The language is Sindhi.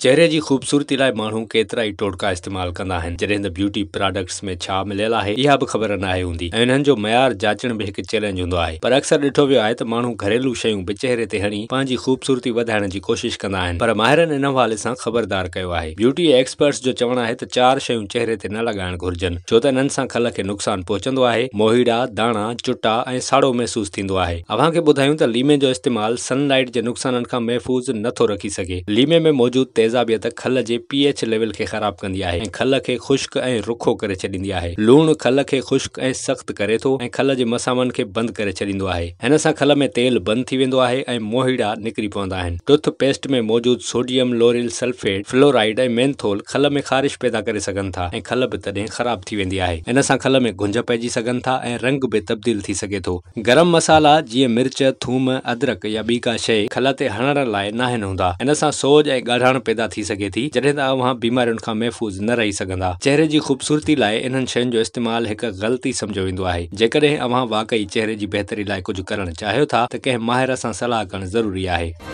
چهري جي خوبصورتي لاء ماڻهو ڪيترائي ٽوٽڪا استعمال ڪندا آهن، جڏهن ته بيوٽي پراڊڪٽس ۾ ڇا مليل آهي اها به خبر ناهي هوندي ۽ انهن جو معيار جاچڻ به هڪ چئلينج هوندو آهي پر اڪثر ڏٺو ويو آهي ته ماڻهو گهريلو شيون به چهري تي هڻي پنهنجي خوبصورتي وڌائڻ جي ڪوشش ڪندا آهن پر ماهرن ان حوالي سان خبردار ڪيو آهي. بيوٽي ايڪسپرٽس جو چوڻ آهي ته چار شيون چهري تي نه لڳائڻ گهرجن ڇو ته انهن سان کل کي نقصان پهچندو آهي، موهيڙا، داڻا، چٽا ۽ ساڙو محسوس ٿيندو آهي. اوهان کي ٻڌايون ته ليمي جو استعمال سن لائيٽ جي نقصانن کان محفوظ نه ٿو رکي سگهي. ليمي ۾ موجود تيزابيت کل جي پي ايڇ ليول کي خراب ڪندي آهي ۽ کل کي خشڪ ۽ رکو ڪري ڇڏيندي آهي. لوڻ کل کي خشڪ ۽ سخت ڪري ٿو ۽ کل جي مسامن کي بند ڪري ڇڏيندو آهي. هن سان کل ۾ تيل بند ٿي ويندو آهي ۽ موهيڙا نڪري پوندا آهن. ٽوٿ پيسٽ ۾ موجود sodium L'Oréal sulphate, fluoride ۽ menthol کل ۾ خارش پيدا ڪري سگهن ٿا ۽ کل به تڏهن خراب ٿي ويندي آهي. ان سان کل ۾ گهنج پئجي سگهن ٿا ۽ رنگ به تبديل ٿي سگهي ٿو. گرم مصالحا جيئن مرچ، ٿوم، ادرڪ يا ٻي ڪا شيء کل تي هڻڻ لاء ناهن هوندا. ان سان سوڄ ۽ ڳاڙهاڻ پيدا ٿي سگهي ٿي، جڏهن ته اوهان بيمارين کان محفوظ نه رهي سگهندا. چهري جي خوبصورتي لاء انهن شين جو استعمال هڪ غلطي سمجهيو ويندو آهي. جيڪڏهن اوهان واقعي چهري جي بهتري لاء ڪجهه ڪرڻ چاهيو ٿا ته ڪنهن ماهر سان صلاح ڪرڻ ضروري آهي.